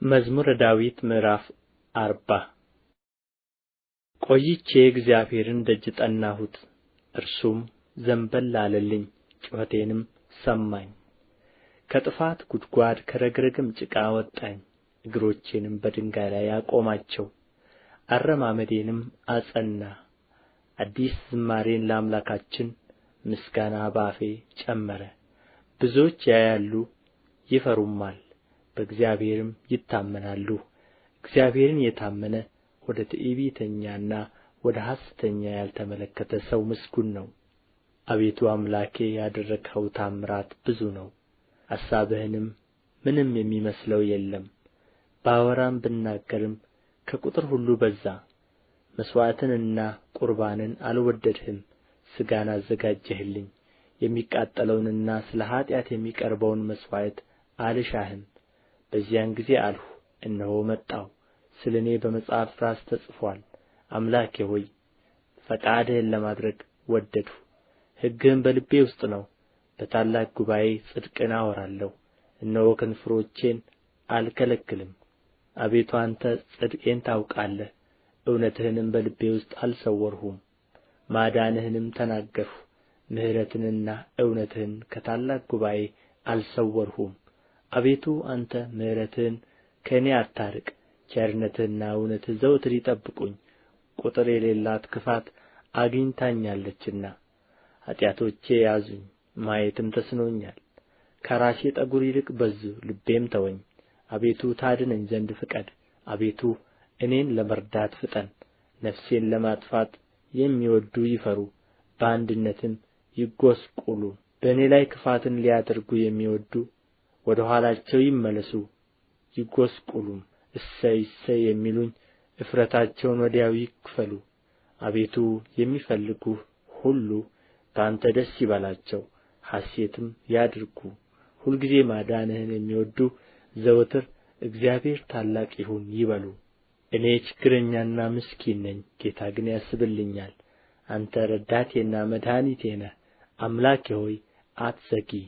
መዝሙረ ዳዊት ምዕራፍ 40። ቆይቼ እግዚአብሔርን ደጅ ጠናሁት፣ እርሱም ዘንበል አለልኝ፣ ጩኸቴንም ሰማኝ። ከጥፋት ጕድጓድ ከረግረግም ጭቃ አወጣኝ። እግሮቼንም በድንጋይ ላይ አቆማቸው፣ አረማመዴንም አጸና። አዲስ ዝማሬን ለአምላካችን ምስጋና በአፌ ጨመረ። ብዙዎች ያያሉ ይፈሩማል፣ በእግዚአብሔርም ይታመናሉ። እግዚአብሔርን የታመነ ወደ ትዕቢተኛና ወደ ሐሰተኛ ያልተመለከተ ሰው ምስጉን ነው። አቤቱ አምላኬ፣ ያደረግኸው ተአምራት ብዙ ነው፣ አሳብህንም ምንም የሚመስለው የለም። ባወራም ብናገርም ከቍጥር ሁሉ በዛ። መሥዋዕትንና ቍርባንን አልወደድህም፣ ሥጋን አዘጋጀህልኝ። የሚቃጠለውንና ስለ ኃጢአት የሚቀርበውን መሥዋዕት አልሻህም። በዚያን ጊዜ አልሁ፣ እነሆ መጣሁ፣ ስለ እኔ በመጽሐፍ ራስ ተጽፎአል። አምላኬ ሆይ፣ ፈቃድህን ለማድረግ ወደድሁ፣ ሕግህም በልቤ ውስጥ ነው። በታላቅ ጉባኤ ጽድቅን አወራለሁ፣ እነሆ ከንፈሮቼን አልከለክልም። አቤቱ፣ አንተ ጽድቄን ታውቃለህ፣ እውነትህንም በልቤ ውስጥ አልሰወርሁም። ማዳንህንም ተናገርሁ፣ ምሕረትህንና እውነትህን ከታላቅ ጉባኤ አልሰወርሁም። አቤቱ፣ አንተ ምሕረትህን ከእኔ አታርቅ፣ ቸርነትህና እውነትህ ዘወትር ይጠብቁኝ። ቍጥር የሌላት ክፋት አግኝታኛለችና፣ ኃጢአቶቼ ያዙኝ፣ ማየትም ተስኖኛል። ከራሴ ጠጕር ይልቅ በዙ፣ ልቤም ተወኝ። አቤቱ፣ ታድነኝ ዘንድ ፍቀድ፣ አቤቱ፣ እኔን ለመርዳት ፍጠን። ነፍሴን ለማጥፋት የሚወድዱ ይፈሩ፣ በአንድነትም ይጐስቍሉ። በእኔ ላይ ክፋትን ሊያደርጉ የሚወድዱ ወደ ኋላቸው ይመለሱ ይጐስቍሉም። እሰይ እሰይ የሚሉኝ እፍረታቸውን ወዲያው ይክፈሉ። አቤቱ፣ የሚፈልጉህ ሁሉ በአንተ ደስ ይበላቸው፣ ሐሤትም ያድርጉ። ሁልጊዜ ማዳንህን የሚወድዱ ዘወትር እግዚአብሔር ታላቅ ይሁን ይበሉ። እኔ ችግረኛና ምስኪን ነኝ፣ ጌታ ግን ያስብልኛል። አንተ ረዳቴና መድኃኒቴ ነህ፣ አምላኬ ሆይ፣ አትዘግይ።